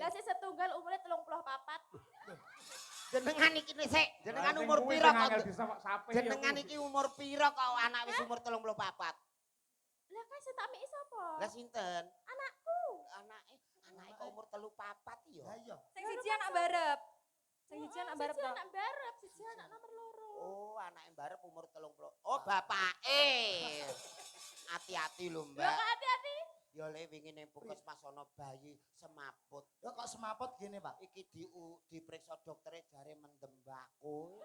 Lah sing setunggal umure 34. Jenengan iki sik, jenengan umur pira kok? Jenengan iki umur pira kok anak wis umur 34? Lah kan sing tak miki sapa? Lah sinten? Anakku. Anake, anake kok umur 34 ya? Lah iya. Sing siji anak barep. Sing siji anak barep Siji to. anak barep, siji anak nomor 2. Oh, anake barep umur 30. Oh, bapake. Hati-hati lho, Lho Mbak. kok hati-hati? Ya le wingi ning puskesmas ana bayi semaput. Lah kok semaput gini, Pak? Iki diperiksa doktere jare mendembako.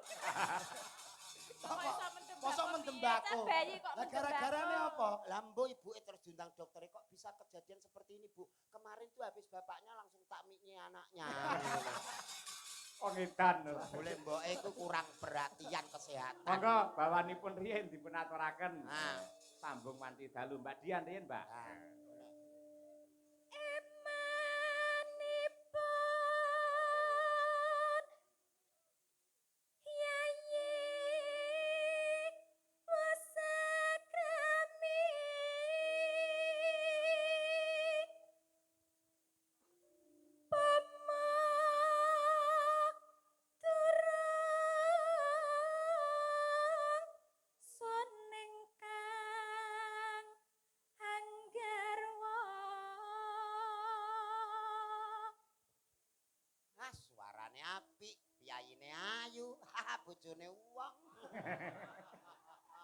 Kok iso mendem Mosok mendembako? Bayi kok Lah gara-garane apa? Lah mbok ibuke terus diundang doktere kok bisa kejadian seperti ini, Bu. Kemarin tuh habis bapaknya langsung tak miknya anaknya. Wong edan. Boleh mboke iku kurang perhatian kesehatan. Monggo bawanipun riyin dipun aturaken. Nah. Sambung wanci dalu Mbak Dian riyin, Mbak. Nah. Emanipun Yayi Wasakrami Pama turung sun ingkang anggarwa. Ah, suarane apik, piyayine ayu, haha bojone wong.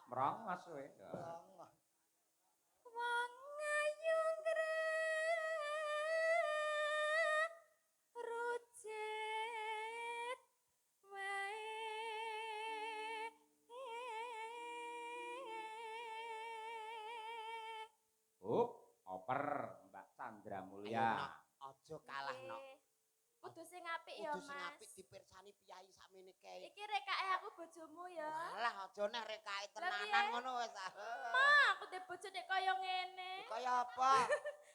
Merongos kowe. Wong ayu ngrucit wae. Hup, oper Mbak Chandra Mulya. Ayo, Nok, aja kalah, Nok. Kudu sing apik ya, Kudu sing Mas. apik dipirsani piyayi sakmene kae. Iki rekake aku bojomu ya. Alah aja neh rekake Lah, tenanan piye? ngono wis. Ah. Ma, aku ndek bojo nek kaya ngene. Kaya apa?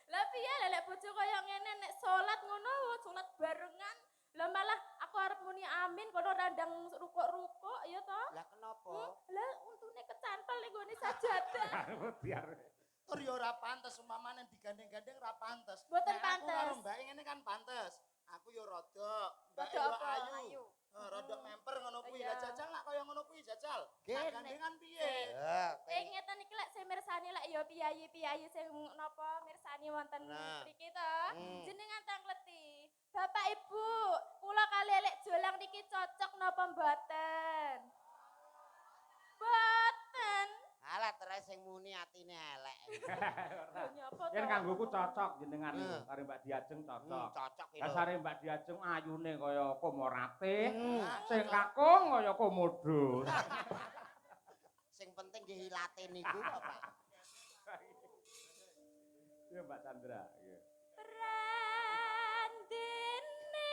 Lah piye lah lek bojo kaya ngene nek salat ngono, salat barengan. Lah malah aku arep muni amin kono randang rukuk-rukuk ya toh. Lah kenapa? Lah untune kecantol ning gone sajadah. Biar Tur ya ora pantes umpamane digandeng-gandeng ora pantes. Mboten Nek aku karo pantes. Mbak ngene kan pantes. Aku ya rada, Mbak Rada ya apa? ayu. Ayu. Rada memper ngono kuwi. Iya. Lah jajal nak kaya ngono kuwi jajal. Nggih, Nak gandengan piye? Ya, Eh ngeten iki lek sing mirsani lek ya piyayi-piyayi sing napa mirsani wonten Nah. mriki to. Jenengan tangkleti. Bapak Ibu, kula kali lek jolang niki cocok napa mboten? Mboten. Alah terus sing muni atine elek. Lho nyapa to? Yen kanggoku cocok jenengan niku Hmm. karo Mbak Diajeng cocok. Cocok iki lho. Dasare Mbak Diajeng ayune kaya komorate, sing Cocok. kakung kaya komodo. Sing penting nggih ilate niku kok, Pak. Ya Mbak Chandra, nggih. Randene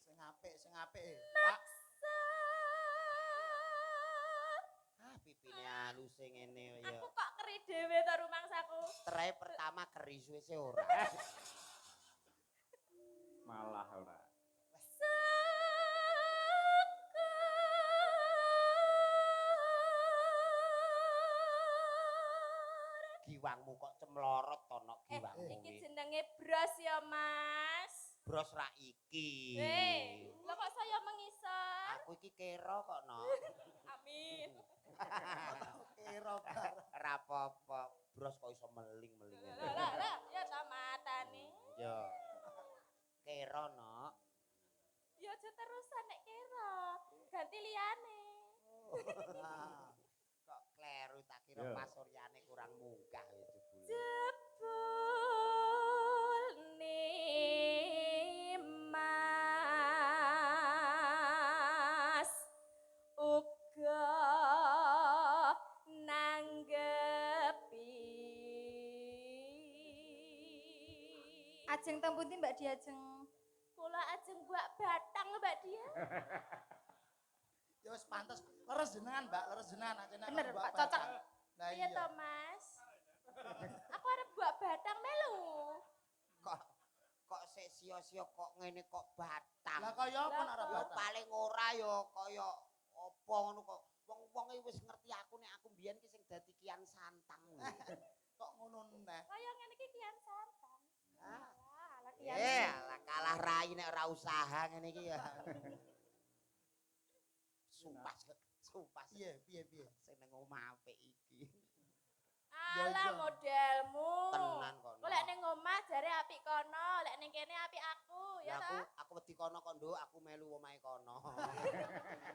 Sing apik, Pak. Ah, pipine aluse ngene ya. Aku kok keri dhewe to rumangsaku. Terae pertama keri suwe ora. Malah ora. Syukur. Giwangmu kok cemlorot to nok giwangmu Iki kuwi. jenenge bros ya, Mas. Bros ra iki. Lho kok saya mengisor? Aku iki kera kok nok. Amin. Kira bar. Ora apa-apa, bros kok iso meling-meling. Lah lah lah, ya ta matane. Yo. Kera nok. Ya aja terusan nek kira. Ganti liyane. Nah, Kok kleru tak kira Yo. pasuryane kurang munggah ya jebule. Jebul nimas uga nanggepi. Ajeng teng pundi Mbak Diajeng? Kula ajeng buak batang Mbak Dia. Ya wis pantes. Leres jenengan, Mbak, leres jenengan nek jenengan Bener, buak Pak, cocok. batang. Lah Piye iya. to, Mas? Aku arep buak batang melu. Kok kok sik sia-sia kok ngene kok batang. Lah kaya apa nek ora Lah, Ya batang? paling ora ya kaya apa ngono kok. Wong-wong iki wis ngerti aku nek aku mbiyen ki sing dadi Kian Santang. Kok ngono neh. Kaya ngene Iya. Lah kalah rai nek ora usaha ngene iki ya. Sumpah, sumpah. Piye, piye, piye? Sing nang omah apik iki. Alah modelmu. Tenan kono. Kok lek ning omah jare apik kono, lek ning kene apik aku, ya Ya ta? aku wedi kono kok, Nduk, aku melu omahe kono.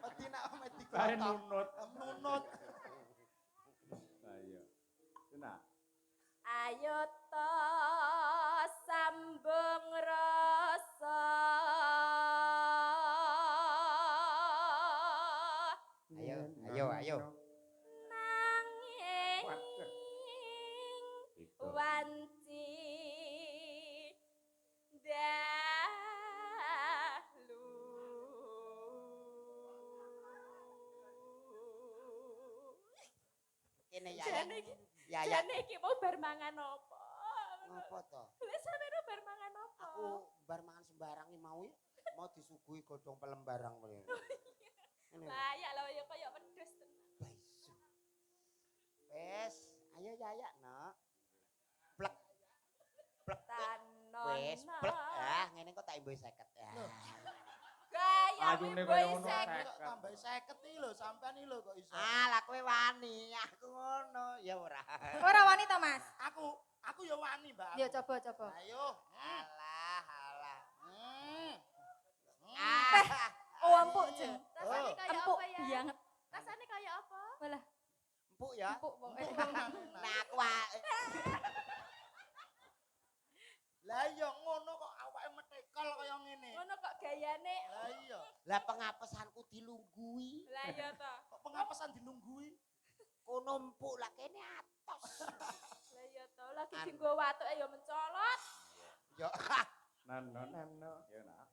Wedi nek omahe Bae digotok. nunut. Nunut. Lah iya. Nah, Ayo to sambung rasa. Ayo, ayo, ayo. Nanging Waduh. wanci dalu. Kene ya. Jane iki, Ya ya. jane iki mau bar mangan apa? Ngopo to? Wis sampeyan bar mangan apa? Aku bar mangan sembarang iki mau ya. Mau disuguhi godhong pelem barang mrene. Ngene. Layak lho ya kaya wedhus tenan. Baisu. Wes, ayo Yaya, Nok. Plek. Plek. Tanono. Wes, plek. Ah, ngene kok tak imbuhi 50. Ah. Gaya Ayune kaya ngono, seket. Kok tambah 50 iki lho, sampean iki lho kok iso. Ah, lah kowe wani, aku ngono. Ya ora. Ora wani to, Mas? Aku ya wani, Mbak. Ya coba coba. Ayo. Alah, alah. Hmm. Ah, Oh, empuk jeng. Rasane kaya Empuk apa ya? banget. Rasane kaya apa? Walah, empuk ya. empuk pokoke. Nah, aku ah, Lah iya ngono kok awake metekol kaya ngene. Ngono kok gayane. Lah iya, lah pengapesanku dilunggui. Lah iya to. kok pengapesan dilunggui? Kono empuk lah kene atos. Lah iya to, lagi dienggo watuke ya mencolot. Yo, nano nano. Ya nak.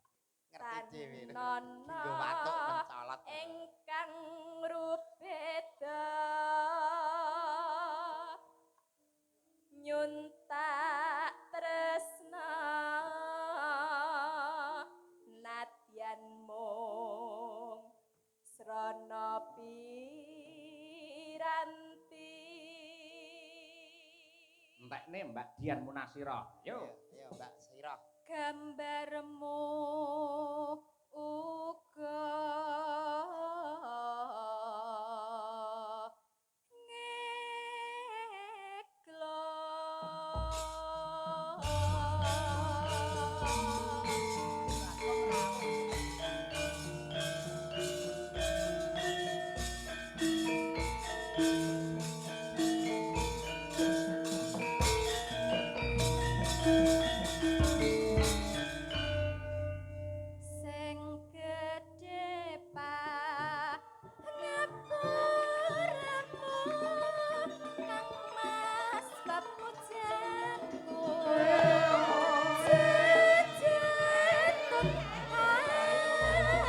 ngerti dhewe. Tanono. Dinggo watuk mencolot. Ingkang rubeda nyuntak tresna nadyan mung srana piranti. Entekne Mbak Dian Munasira. Yo. Ayo, Mbak Sira. Gambarmu uga ngeklo. Sing gedhe pangapuramu Kang Mas bab pujanku jejetut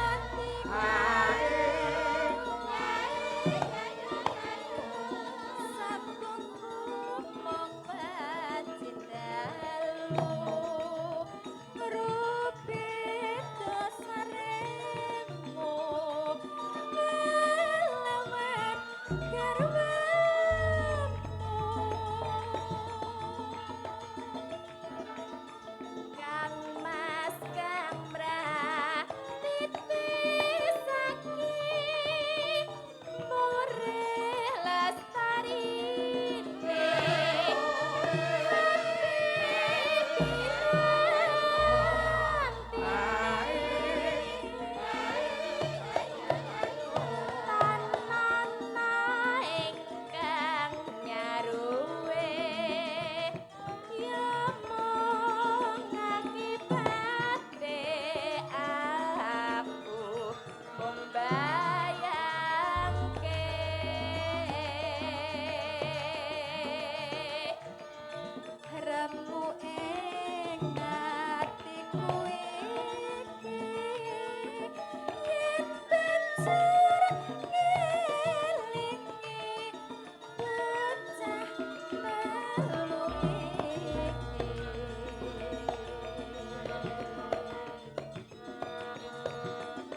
atiku sampun mung wanci dalu rubeda saremu kelawan garwamu Kang Mas Kang titipake mure lestarine Tanana ingkang nyaruwe ya mung akibate aku mung bayangke remu ing atiku iki yen banjur ngelingi bocah telu iki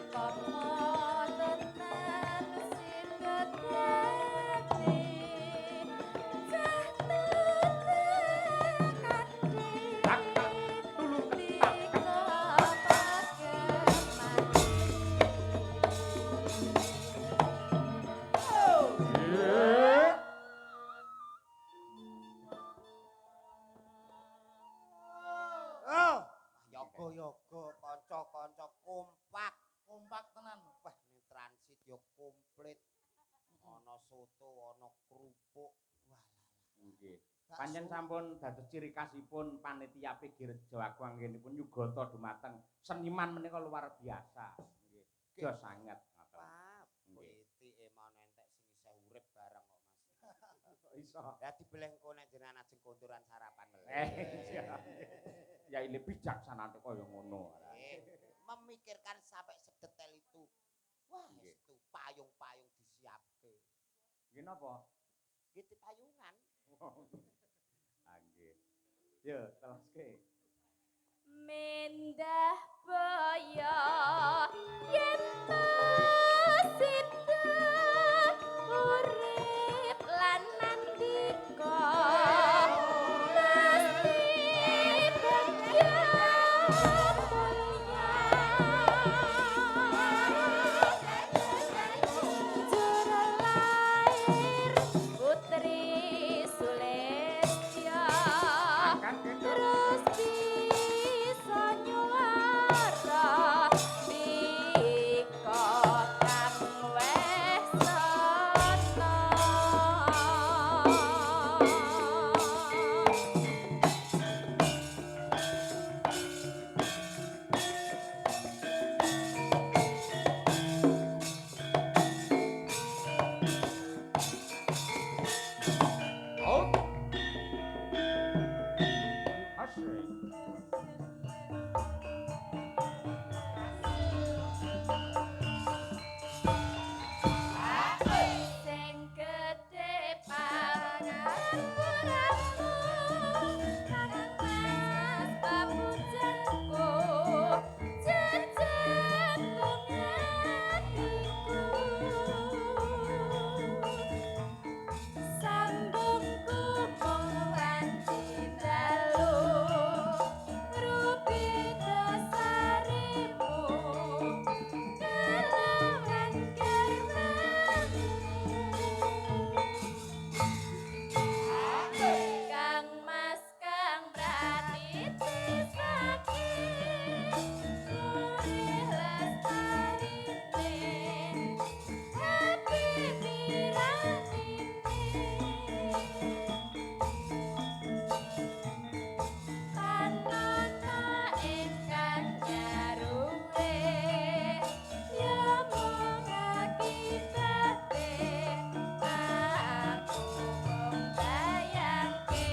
Pomo tenan sida dadi cah tetekane. Yoga-yoga kanca-kanca kompak. Kompak tenan. Wah, ning transit yo komplit. Ana soto, ana kerupuk. Wah, Nggih. Pancen sampun dados ciri khasipun panitia PG Rejo Agung anggenipun nyugata dumateng seniman menika luar biasa. Nggih. Jos sanget ngoten. Wah, Nggih. pitike mau entek sing isih urip bareng kok, Mas. Kok iso? Lah dibeleh engko nek jenengan ajeng konturan sarapan meleh. Iya. Ya ile bijaksanane kaya ngono. Memikirkan sampai sedetail itu. Wah, Nggih. itu payung-payung disiapke. Nggih napa? Nggih payungan. Ah nggih. Yo, telaske. Mendah boyo yen sida urip lan nandika mesti bagya mulya. Juru lair Putri Sulistya Angkat gendong. terus bisa nyuara bika kang wes ana. Oh. Asik. Sing gedhe pangapuramu kang Mas papujanku jejantung atiku sambungku mung wanci dalu rupi dasarimu kelawan garwamu. Kang Mas kang pratitisake urih lestarine happy piratine tanana ingkang nyaruwe ya mung akibate aku mung bayangke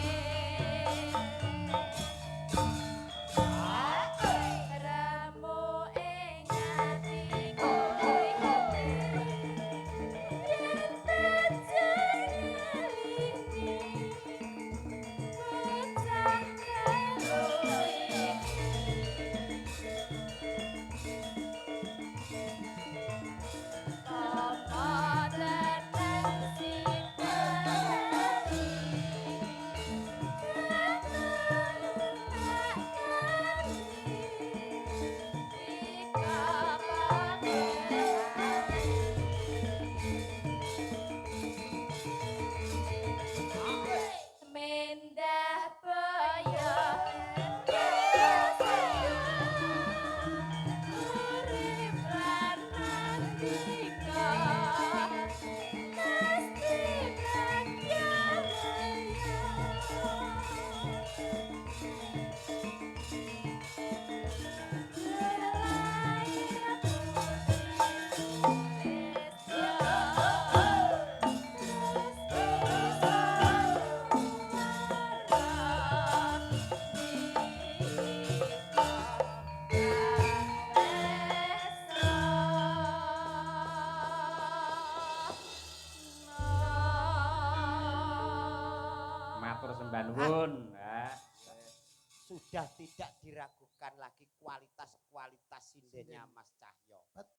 remu ing atiku yen tejengalini bocah telu iki. Apa tenang sipati Mendah boyo urip lan nandika mesti bagya mulya. Matur sembah nuwun. Ha. Sudah tidak diragukan lagi kualitas-kualitas sindennya Mas Cahyo.